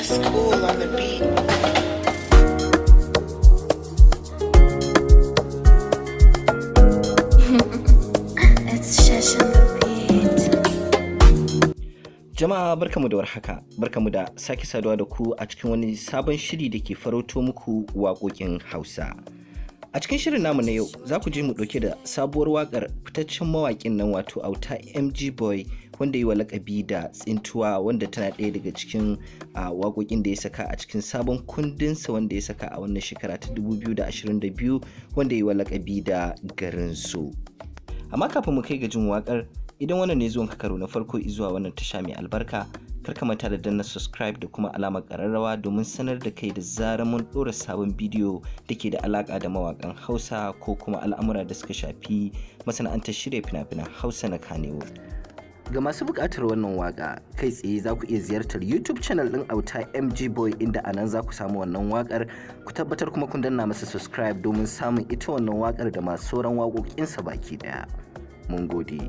S cool on the beat. It's Shesh on the beat. Jama'a, barkamu da warhaka, barkamu da sake saduwa da ku a cikin wani sabon shiri da ke farauto muku waƙoƙin Hausa. A cikin shirin namu na yau za ku ji mu ɗauke da sabuwar waƙar fitaccen mawaƙin nan, wato Auta MG Boy, wanda yi wa lakabi da "Tsintuwa", wanda tana ɗaya daga cikin waƙoƙin da ya saka a cikin sabon kundinsa wanda ya saka a wannan shekara ta 2022, wanda yi wa lakabi da "Garin So". Amma kafin mu kai ga jin waƙar, idan wannan ne zuwan ka karo na farko zuwa wannan tasha mai albarka, kar ka manta da danna subscribe da kuma alamar ƙararrawa domin sanar da kai da zarar mun ɗora sabon bidiyo da ke da alaƙa da mawaƙan Hausa ko kuma al'amura da suka shafi masana'antar shirya fina-finan Hausa na Kannywood. Ga masu buƙatar wannan waƙa, kai tsaye za ku iya ziyartar YouTube channel ɗin Auta MG Boy, inda a nan za ku samu wannan waƙar. Ku tabbatar kuma kun danna masa subscribe domin samun ita wannan waƙar da masu sauran waƙoƙinsa baki ɗaya. Mun gode.